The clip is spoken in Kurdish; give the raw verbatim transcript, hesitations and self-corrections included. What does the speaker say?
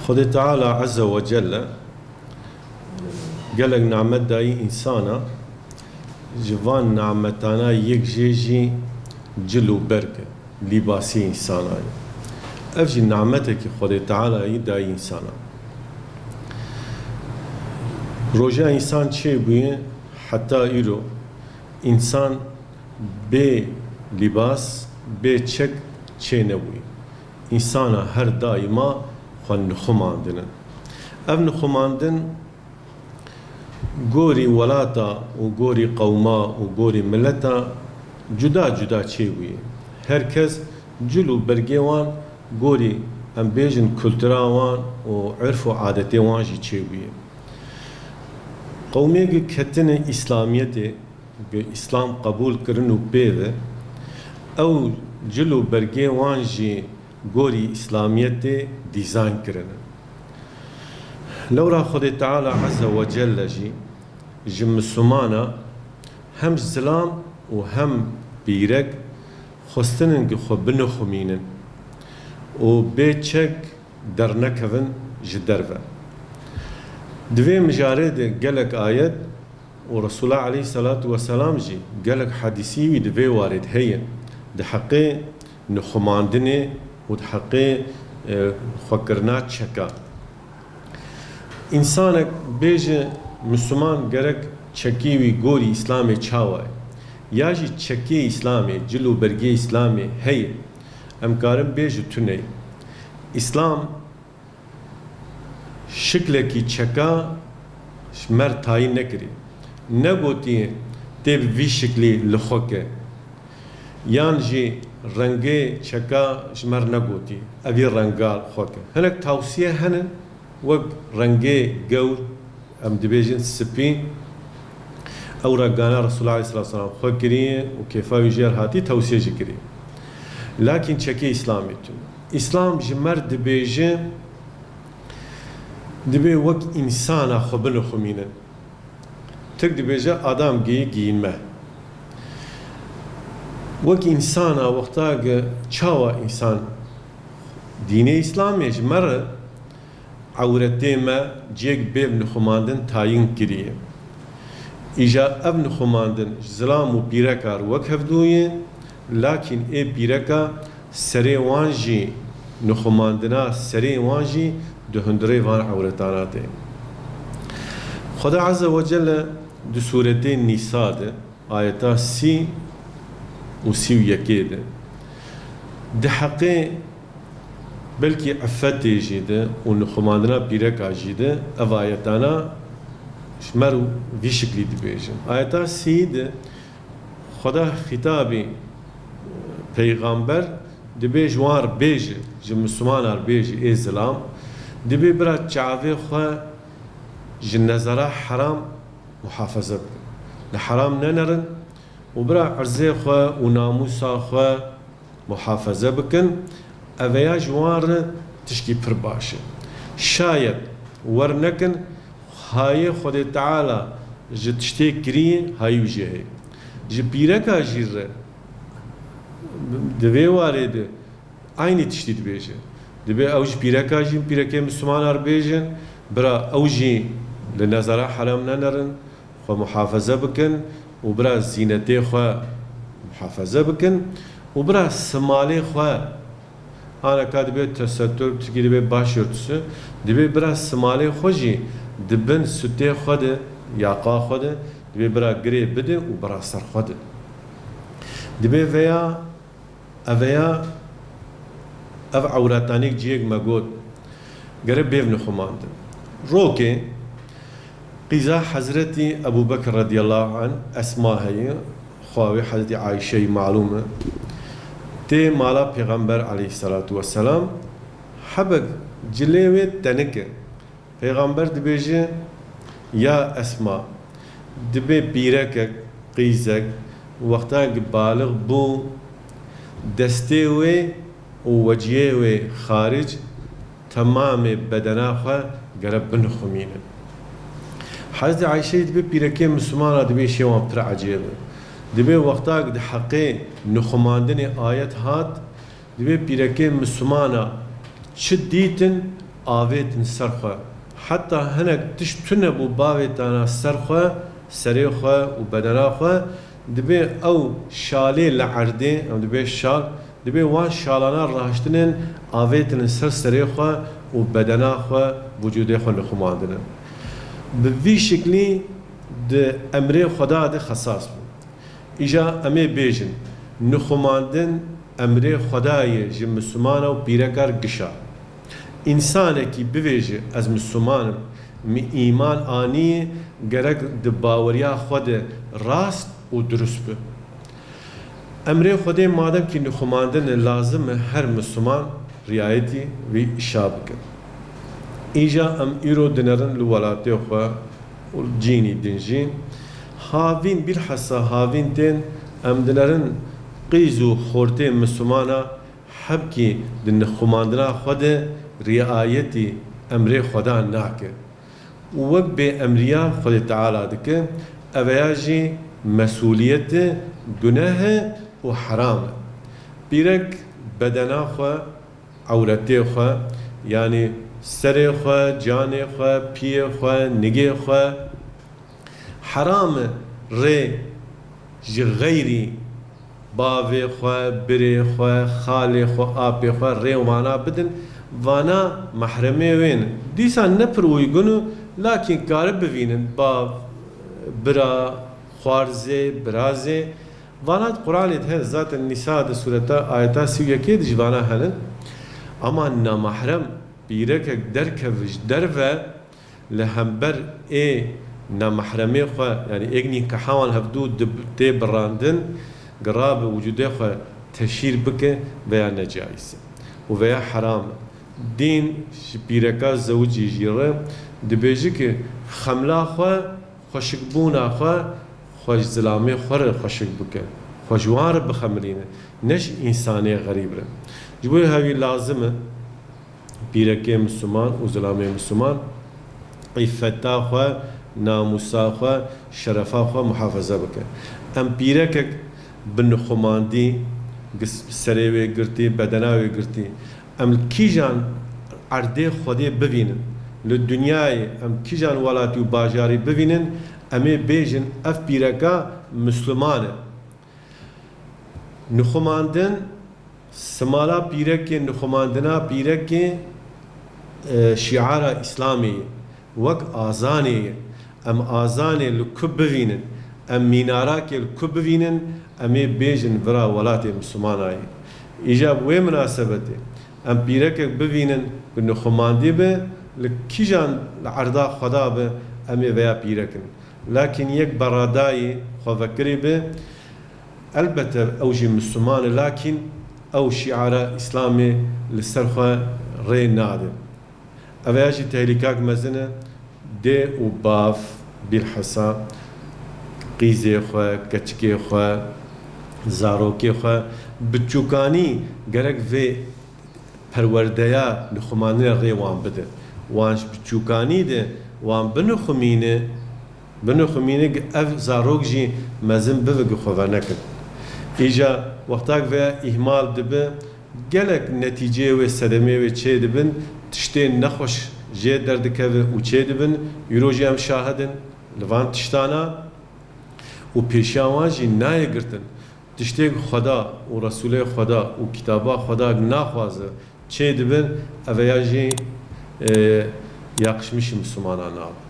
Xwedê Teala Azze ve Celle gelek nimet dayî însana, ji van nimetana yek jê jî cil û berg e, lîbasî însana ye. Ev jî nimetekî Xwedê Teala yî dayî însana. Roja însan çêbûye, heta îro însan bê lîbas, bê çek çênebûye. Însana her daîma xwe nixumandine. Ev nixumandin gorî welata û gorî qewma û gorî mileta cuda cuda çêbûye. Her kes cil û bergê wan gorî, em bêjin, kultura wan û urf û adetê wan jî çêbûye. Qewmê ku ketine Îslamiyetê, ku Îslam qebûl kirin û pê ve, ew cil û bergê wan jî gorî Îslamiyetê dîzayn kirine. Lewra Xwedê Teala Azze ve Celle jî ji Mislimana hem zilam û hem pîrek xwestinin ku xwe binixumînin û bê çek dernekevin ji derve. Di vê mijarê de gelek ayet û Resûla aleyhisselatu vesselam jî gelek hedîsî wî di vê warê de heye, di heqê nixumandinê û di heqê, e, xwekirina çeka. Însanek bêje, Misliman gerek çekê wî gorî Îslamê çawa ye? Ya jî çekê Îslamê, cil û bergê Îslamê heye? Em karin bêjin tune ye. Îslam şiklekî çeka ji mer tayîn nekirî. Negotî tê bi vî şiklî li xwe ke. Yan jî rengê çeka ji mer negotî, evî renga xwe ke. Hinek tawsiye hene, wek rengê gewr, em dibêjin spî, ew rengana Resulullah aleyhisselatu vesselam xwe kiriye û kêfa wî jê re hatî, tewsiye jî kiriye. Lakin çekê Îslamê tune. Îslam ji mer dibêje, dibê wek însana xwe binixumînin. Tirk dibêje, Adam giyî giyinme. Wek însana wexta ge çawa însan dînê Îslamê ji me re ewretê me ciyek bêv nixumandin tayîn kiriye. Îja ev nixumandin ji zilam û pîreka re wek hevdû ye, lakin ê pîreka serê wan jî, nixumandina serê wan jî di hundirê van ewretana de. Xweda Azze ve Celle di sûretê Nîsa de, ayeta sî û sî û yekê de, di heqê belkî îffetê jî de û nixumandina pîreka jî de ev ayetana ji mer vî şiklî dibêjin. Ayeta sî de Xweda xîtabî peyxamber dibê ji wan re bêje, ji Mislimana re bêje, ê zilam, dibê bira çavê xwe ji nezera heram muhafaze bikin. Li heram nenerin û bira erzê xwe û namûsa xwe muhafaze bikin. Eveya ji wan re tişkî pir baş e. Şayet wer nekin, hayê Xwedê Teala ji tiştê kirî hayî wî jê heye. Ji pîreka jî re di vê warê de eynî tiştî dibêje. Dibê ew ji pîreka jî, pîrekê Mislimana re bêjin, bira ew jî li nezera heram nenerin, xwe muhafaze bikin û bira zînetê xwe muhafaze bikin û bira simalê xwe, aneka dibê tesettür, tirkî dibê başörtüsü, dibê bira simalê xwe jî di bin sûtê xwe de, yaqa xwe de, dibê bira girê bide û bira ser xwe de. Dibê veya Eveya, ev ewretanîk ciyek me got, gere bêv nixumandin. Rokê qîza Hezretî Ebû Bekir radiyallahu anh, Esma heye, xwa wê Hezretî Ayşeyî malûm e, tê mala Pêxember aleyhisselatu vesselam, hebek cilê wê tenik e. Pêxember dibêje, ya Esma, dibê pîrekek, qîzek, wexta ki balix bû, destê wê û weciyê wê xaric temamê bedena xwe gere binixumînin. Hezretî Ayşeyê dibê pîrekê Mislimana dibê şêwan pir ecêb e. Dibê wexta ki di heqê nixumandinê ayet hat, Dibê pîrekê Mislimana çi dîtin, avêtin ser xwe. Heta hinek tişt tune bû bavêtana ser xwe, serê xwe û bedena xwe, dibê ew şalê li erdê, em dibê şal, dibê wan şalana rahiştinin avêtinin ser serê xwe û bedena xwe, wicûdê xwe nixumandinin. Bi vî şiklî di emrê Xweda de xesas bû. Îja em ê bêjin, nixumandin emrê Xwedayê ji Mislimana û pîrekar gişa. Însanekî bivêje, ez Misliman im, min îman anî, gerek di baweriya xwe de rast û dirust be. Emrê Xwedê madem kî nixumandin e, lazim e her Misliman riayetî vî îşa bike. Îja em îro dinerin li welatê xwe û cînî din jî. Havîn, bîlhesa havîn tên, em dinerin qîz û xortê Mislimana hebkî di nixumandina xwe de riayetî emrê Xweda nake û wek bêemriya Xwedê Teala dike, eveya jî mesûliyet e, guneh e û heram e. Pîrek bedena xwe, ewretê xwe, yanî serê xwe, canê xwe, piyê xwe, nigê xwe, heram e rê ji xeyrî bavê xwe, birê xwe, xalê xwe, apê xwe rê vana bidin. Vana mehremê wê ne. Dîsa ne pir uygun û, lakîn kare bivînin, bav, bira, xwarzê, birazê. Vana di Quranê de hene, zaten Nîsa de sureta ayeta sî û yekê de jî vana hene. Ama namahrem pîrekek derkeve ji derve, li hember ê namahremê xwe, yanî êk nîkaha wan hevdû di-, tê birandin, girabe wicûdê xwe teşhîr bike, veya ne caîz e û veya heram e. Dîn ji pîreka zewicî jî re dibêje ki xemla xwe, xweşikbûna xwe, xwe ji zilamê xwe re xweşik bike, xwe ji wan re bixemilîne, ne ji însanê xerîb re. Ji bo hevî lazim e pîrekê Misliman û zilamê Misliman îffeta xwe, namûsa xwe, şerefa xwe muhafaza bike. Em pîrekek bi nixumandî, gis-, serê wê girtî, bedena wê girtî, em li kîjan erdê Xwedê bivînin, li dinyayê em kîjan welatî û bajarî bivînin, em ê bêjin, ev pîreka Misliman e. Nixumandin, simala pîrekê, nixumandina pîrekê, e, şiara Îslamê ye, wek azanê ye. Em azanê li ku bivînin, em mînarakê li ku bivînin, em ê bêjin vira welatê Mislimana ye. Îja bi wê minasebetê, em pîrekek bivînin ku nixumandî be, li kîjan li erda Xweda be, em ê veya pîrek in. Lakîn yek beradayî xwevekirî be, Elbete ew jî Misliman e, lakîn ew şiara Îslamê li ser xwe rê nade. Eveya jî tehlîkak mezin e, dê û bav, bîlhesa qîzê xwe, keçikê xwe, zarokê xwe, biçûkanî gerek vê perwerdeya nixumandinê rê wan bide. Wan ji biçûkanî de wan binixumîne, binixumîne, ev zarok jî mezin bibe, xwe venekin. Îja wextak veya îhmal dibe, gelek netîceyê wê, sedemê wê çê dibin, tiştê nexweş jê derdikeve û çê dibin, îro jî em şahid in li van tiştana û pêşiya wan jî nayê girtin. Tiştêk Xweda û Resûlê Xweda û kitaba Xweda naxwaze çê dibin, eveya jî, e, yakışmış Mislimana nabe.